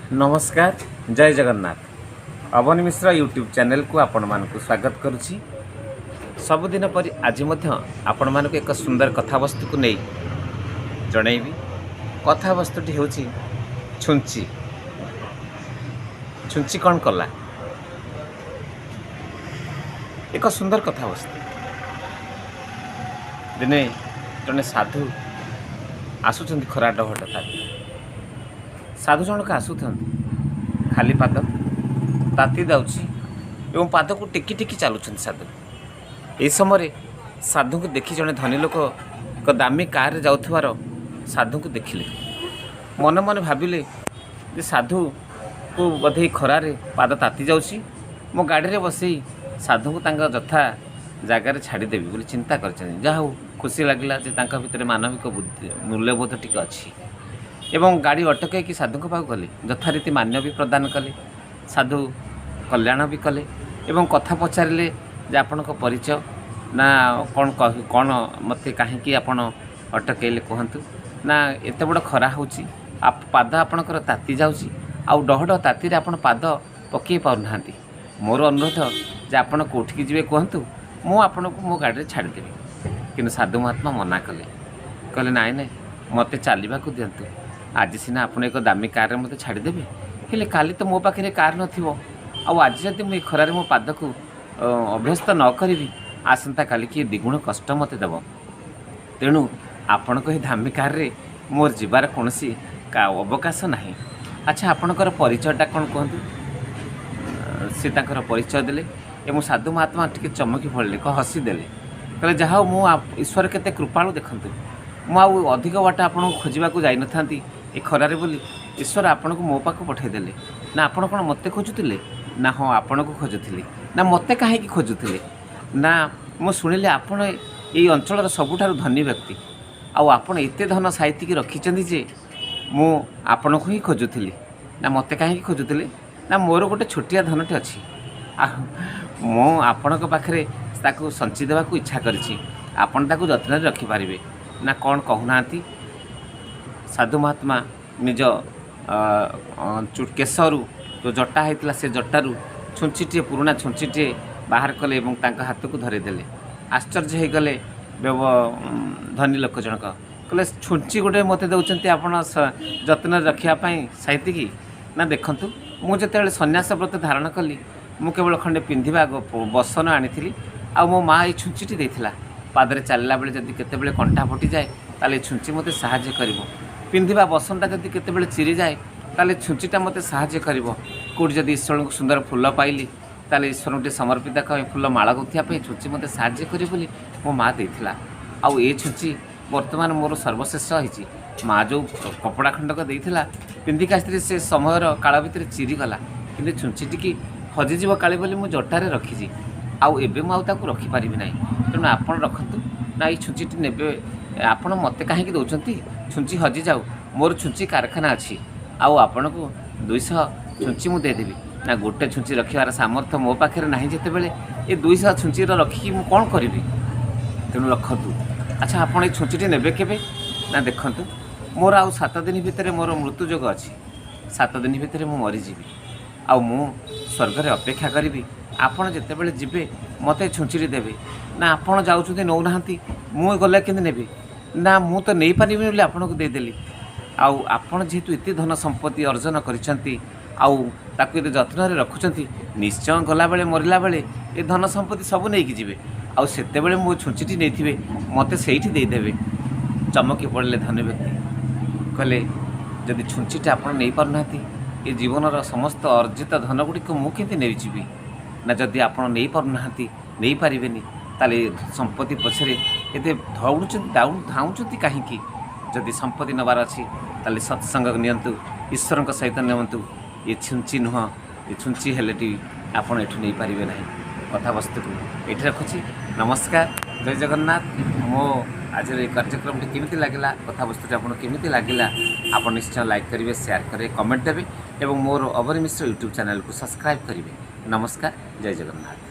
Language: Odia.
ନମସ୍କାର, ଜୟ ଜଗନ୍ନାଥ। ଅବନୀ ମିଶ୍ର ୟୁଟ୍ୟୁବ୍ ଚ୍ୟାନେଲକୁ ଆପଣମାନଙ୍କୁ ସ୍ୱାଗତ କରୁଛି। ସବୁଦିନ ପରି ଆଜି ମଧ୍ୟ ଆପଣମାନଙ୍କୁ ଏକ ସୁନ୍ଦର କଥାବସ୍ତୁକୁ ନେଇ ଜଣେଇବି। କଥାବସ୍ତୁଟି ହେଉଛି ଛୁଞ୍ଚି। ଛୁଞ୍ଚି କ'ଣ କଲା? ଏକ ସୁନ୍ଦର କଥାବସ୍ତୁ। ଦିନେ ଜଣେ ସାଧୁ ଆସୁଛନ୍ତି ଖରା ଡହଡହ ତାତି। ସାଧୁ ଜଣକ ଆସୁଥାନ୍ତି ଖାଲି ପାଦ, ତାତି ଯାଉଛି ଏବଂ ପାଦକୁ ଟେକି ଟେକି ଚାଲୁଛନ୍ତି ସାଧୁ। ଏହି ସମୟରେ ସାଧୁଙ୍କୁ ଦେଖି ଜଣେ ଧନୀ ଲୋକ ଏକ ଦାମୀ କାରରେ ଯାଉଥିବାର ସାଧୁଙ୍କୁ ଦେଖିଲେ। ମନେ ମନେ ଭାବିଲେ ଯେ ସାଧୁକୁ ବୋଧେ ଏଇ ଖରାରେ ପାଦ ତାତି ଯାଉଛି, ମୋ ଗାଡ଼ିରେ ବସେଇ ସାଧୁଙ୍କୁ ତାଙ୍କ ଯଥା ଜାଗାରେ ଛାଡ଼ିଦେବି ବୋଲି ଚିନ୍ତା କରିଛନ୍ତି। ଯାହା ହଉ, ଖୁସି ଲାଗିଲା ଯେ ତାଙ୍କ ଭିତରେ ମାନବିକ ବୁଦ୍ଧି, ମୂଲ୍ୟବୋଧ ଟିକେ ଅଛି ଏବଂ ଗାଡ଼ି ଅଟକାଇକି ସାଧୁଙ୍କ ପାଖକୁ ଗଲେ। ଯଥାରୀତି ମାନ୍ୟ ବି ପ୍ରଦାନ କଲେ, ସାଧୁ କଲ୍ୟାଣ ବି କଲେ ଏବଂ କଥା ପଚାରିଲେ ଯେ ଆପଣଙ୍କ ପରିଚୟ ନା କ'ଣ, କ'ଣ ମୋତେ କାହିଁକି ଆପଣ ଅଟକେଇଲେ କୁହନ୍ତୁ। ନା, ଏତେ ବଡ଼ ଖରା ହେଉଛି, ପାଦ ଆପଣଙ୍କର ତାତି ଯାଉଛି ଆଉ ଡହଡହ ତାତିରେ ଆପଣ ପାଦ ପକାଇ ପାରୁନାହାନ୍ତି। ମୋର ଅନୁରୋଧ ଯେ ଆପଣ କେଉଁଠିକି ଯିବେ କୁହନ୍ତୁ, ମୁଁ ଆପଣଙ୍କୁ ମୋ ଗାଡ଼ିରେ ଛାଡ଼ିଦେବି। କିନ୍ତୁ ସାଧୁ ମହାତ୍ମା ମନା କଲେ। କହିଲେ, ନାଇଁ ନାଇଁ, ମୋତେ ଚାଲିବାକୁ ଦିଅନ୍ତୁ। ଆଜି ସିନା ଆପଣ ଏକ ଦାମୀ କାରରେ ମୋତେ ଛାଡ଼ିଦେବେ, ହେଲେ କାଲି ତ ମୋ ପାଖରେ କାର୍ ନଥିବ। ଆଉ ଆଜି ଯଦି ମୁଁ ଏ ଖରାରେ ମୋ ପାଦକୁ ଅଭ୍ୟସ୍ତ ନ କରିବି, ଆସନ୍ତା କାଲି କିଏ ଦ୍ୱିଗୁଣ କଷ୍ଟ ମୋତେ ଦେବ। ତେଣୁ ଆପଣଙ୍କ ଏହି ଦାମୀ କାରରେ ମୋର ଯିବାର କୌଣସି ଅବକାଶ ନାହିଁ। ଆଚ୍ଛା, ଆପଣଙ୍କର ପରିଚୟଟା କ'ଣ କୁହନ୍ତୁ। ସେ ତାଙ୍କର ପରିଚୟ ଦେଲେ ଏବଂ ସାଧୁ ମହାତ୍ମା ଟିକେ ଚମକି ପଡ଼ିଲେ, ହସିଦେଲେ। କହିଲେ, ଯାହା ହଉ, ମୁଁ ଈଶ୍ୱର କେତେ କୃପାଳୁ ଦେଖନ୍ତୁ। ମୁଁ ଆଉ ଅଧିକ ବାଟ ଆପଣଙ୍କୁ ଖୋଜିବାକୁ ଯାଇନଥାନ୍ତି ଏ ଖରାରେ ବୋଲି ଈଶ୍ୱର ଆପଣଙ୍କୁ ମୋ ପାଖକୁ ପଠାଇଦେଲେ। ନା, ଆପଣ କ'ଣ ମୋତେ ଖୋଜୁଥିଲେ? ନା, ହଁ, ଆପଣଙ୍କୁ ଖୋଜୁଥିଲି। ନା, ମୋତେ କାହିଁକି ଖୋଜୁଥିଲେ? ନା, ମୁଁ ଶୁଣିଲି ଆପଣ ଏଇ ଅଞ୍ଚଳର ସବୁଠାରୁ ଧନୀ ବ୍ୟକ୍ତି ଆଉ ଆପଣ ଏତେ ଧନ ସାଇତିକି ରଖିଛନ୍ତି ଯେ ମୁଁ ଆପଣଙ୍କୁ ହିଁ ଖୋଜୁଥିଲି। ନା, ମୋତେ କାହିଁକି ଖୋଜୁଥିଲେ? ନା, ମୋର ଗୋଟେ ଛୋଟିଆ ଧନଟେ ଅଛି ଆଉ ମୁଁ ଆପଣଙ୍କ ପାଖରେ ତାକୁ ସଞ୍ଚି ଦେବାକୁ ଇଚ୍ଛା କରିଛି। ଆପଣ ତାକୁ ଯତ୍ନରେ ରଖିପାରିବେ ନା କ'ଣ କହୁନାହାନ୍ତି? ସାଧୁ ମହାତ୍ମା ନିଜ କେଶରୁ ଯେଉଁ ଜଟା ହେଇଥିଲା, ସେ ଜଟାରୁ ଛୁଞ୍ଚିଟିଏ, ପୁରୁଣା ଛୁଞ୍ଚିଟିଏ ବାହାର କଲେ ଏବଂ ତାଙ୍କ ହାତକୁ ଧରେଇଦେଲେ। ଆଶ୍ଚର୍ଯ୍ୟ ହେଇଗଲେ ଧନୀ ଲୋକ ଜଣକ। କହିଲେ, ଛୁଞ୍ଚି ଗୋଟେ ମୋତେ ଦେଉଛନ୍ତି ଆପଣ ଯତ୍ନରେ ରଖିବା ପାଇଁ ସାଇତିକି? ନା, ଦେଖନ୍ତୁ, ମୁଁ ଯେତେବେଳେ ସନ୍ନ୍ୟାସ ବ୍ରତ ଧାରଣ କଲି, ମୁଁ କେବଳ ଖଣ୍ଡେ ପିନ୍ଧିବା ବସନ ଆଣିଥିଲି ଆଉ ମୋ ମା ଏଇ ଛୁଞ୍ଚିଟି ଦେଇଥିଲା। ପାଦରେ ଚାଲିଲା ବେଳେ ଯଦି କେତେବେଳେ କଣ୍ଟା ଫୁଟିଯାଏ, ତାହେଲେ ଏ ଛୁଞ୍ଚି ମୋତେ ସାହାଯ୍ୟ କରିବ। ପିନ୍ଧିବା ବସନଟା ଯଦି କେତେବେଳେ ଚିରିଯାଏ, ତାହେଲେ ଛୁଞ୍ଚିଟା ମୋତେ ସାହାଯ୍ୟ କରିବ। କେଉଁଠି ଯଦି ଈଶ୍ୱରଙ୍କୁ ସୁନ୍ଦର ଫୁଲ ପାଇଲି, ତାହେଲେ ଈଶ୍ୱରଙ୍କୁ ଟିକେ ସମର୍ପିତ ପାଇଁ, ଫୁଲ ମାଳ ଗୁନ୍ଥିବା ପାଇଁ ଛୁଞ୍ଚି ମୋତେ ସାହାଯ୍ୟ କରିବ ବୋଲି ମୋ ମା ଦେଇଥିଲା। ଆଉ ଏ ଛୁଞ୍ଚି ବର୍ତ୍ତମାନ ମୋର ସର୍ବଶେଷ ହେଇଛି। ମା ଯେଉଁ କପଡ଼ା ଖଣ୍ଡକ ଦେଇଥିଲା ପିନ୍ଧିକି ଆସିଥିଲି, ସେ ସମୟର କାଳ ଭିତରେ ଚିରିଗଲା, କିନ୍ତୁ ଛୁଞ୍ଚିଟିକି ହଜିଯିବ କାଳେ ବୋଲି ମୁଁ ଜଟାରେ ରଖିଛି। ଆଉ ଏବେ ମୁଁ ଆଉ ତାକୁ ରଖିପାରିବି ନାହିଁ, ତେଣୁ ଆପଣ ରଖନ୍ତୁ। ନା, ଏଇ ଛୁଞ୍ଚିଟି ନେବେ ଆପଣ? ମୋତେ କାହିଁକି ଦେଉଛନ୍ତି? ଛୁଞ୍ଚି ହଜିଯାଉ, ମୋର ଛୁଞ୍ଚି କାରଖାନା ଅଛି ଆଉ ଆପଣଙ୍କୁ 200 ଛୁଞ୍ଚି ମୁଁ ଦେଇଦେବି। ନା, ଗୋଟେ ଛୁଞ୍ଚି ରଖିବାର ସାମର୍ଥ୍ୟ ମୋ ପାଖରେ ନାହିଁ ଯେତେବେଳେ, ଏ 200 ଛୁଞ୍ଚିର ରଖିକି ମୁଁ କ'ଣ କରିବି? ତେଣୁ ରଖନ୍ତୁ। ଆଚ୍ଛା, ଆପଣ ଏଇ ଛୁଞ୍ଚିଟି ନେବେ କେବେ? ନା, ଦେଖନ୍ତୁ, ମୋର ଆଉ 7 ଦିନ ଭିତରେ ମୋର ମୃତ୍ୟୁ ଯୋଗ ଅଛି। 7 ଦିନ ଭିତରେ ମୁଁ ମରିଯିବି ଆଉ ମୁଁ ସ୍ୱର୍ଗରେ ଅପେକ୍ଷା କରିବି। ଆପଣ ଯେତେବେଳେ ଯିବେ, ମୋତେ ଛୁଞ୍ଚିଟି ଦେବେ। ନା, ଆପଣ ଯାଉଛନ୍ତି, ନେଉନାହାନ୍ତି, ମୁଁ ଗଲେ କେମିତି ନେବି? ନା, ମୁଁ ତ ନେଇପାରିବିନି ବୋଲି ଆପଣଙ୍କୁ ଦେଇଦେଲି। ଆଉ ଆପଣ ଯେହେତୁ ଏତେ ଧନ ସମ୍ପତ୍ତି ଅର୍ଜନ କରିଛନ୍ତି ଆଉ ତାକୁ ଏତେ ଯତ୍ନରେ ରଖୁଛନ୍ତି, ନିଶ୍ଚୟ ଗଲାବେଳେ, ମରିଲା ବେଳେ ଏ ଧନ ସମ୍ପତ୍ତି ସବୁ ନେଇକି ଯିବେ ଆଉ ସେତେବେଳେ ମୋ ଛୁଞ୍ଚିଟି ନେଇଥିବେ, ମୋତେ ସେଇଠି ଦେଇଦେବେ। ଚମକି ପଡ଼ିଲେ ଧନୀ ବ୍ୟକ୍ତି। କହିଲେ, ଯଦି ଛୁଞ୍ଚିଟା ଆପଣ ନେଇପାରୁନାହାନ୍ତି, ଏ ଜୀବନର ସମସ୍ତ ଅର୍ଜିତ ଧନ ଗୁଡ଼ିକୁ ମୁଁ କେମିତି ନେଇଯିବି? ନା, ଯଦି ଆପଣ ନେଇପାରୁନାହାନ୍ତି, ନେଇପାରିବେନି, ତାହେଲେ ଏ ସମ୍ପତ୍ତି ପଛରେ ଏତେ ଧଉଡ଼ୁଛନ୍ତି, ଧାଉଁଛନ୍ତି କାହିଁକି? ଯଦି ସମ୍ପତ୍ତି ନେବାର ଅଛି, ତାହେଲେ ସତ୍ସଙ୍ଗ ନିଅନ୍ତୁ, ଈଶ୍ୱରଙ୍କ ସହିତ ନିଅନ୍ତୁ। ଏ ଛୁଞ୍ଚି ନୁହଁ, ଏ ଛୁଞ୍ଚି ହେଲେ ଟି ଆପଣ ଏଠୁ ନେଇପାରିବେ ନାହିଁ। କଥାବସ୍ତୁକୁ ଏଇଠି ରଖୁଛି। ନମସ୍କାର, ଜୟ ଜଗନ୍ନାଥ। ମୋ ଆଜିର ଏଇ କାର୍ଯ୍ୟକ୍ରମଟି କେମିତି ଲାଗିଲା, କଥାବସ୍ତୁଟି ଆପଣଙ୍କୁ କେମିତି ଲାଗିଲା, ଆପଣ ନିଶ୍ଚୟ ଲାଇକ୍ କରିବେ, ସେୟାର କରିବେ, କମେଣ୍ଟ ଦେବେ ଏବଂ ମୋର ଅବନୀ ମିଶ୍ର ୟୁଟ୍ୟୁବ୍ ଚ୍ୟାନେଲକୁ ସବସ୍କ୍ରାଇବ୍ କରିବେ। ନମସ୍କାର, ଜୟ ଜଗନ୍ନାଥ।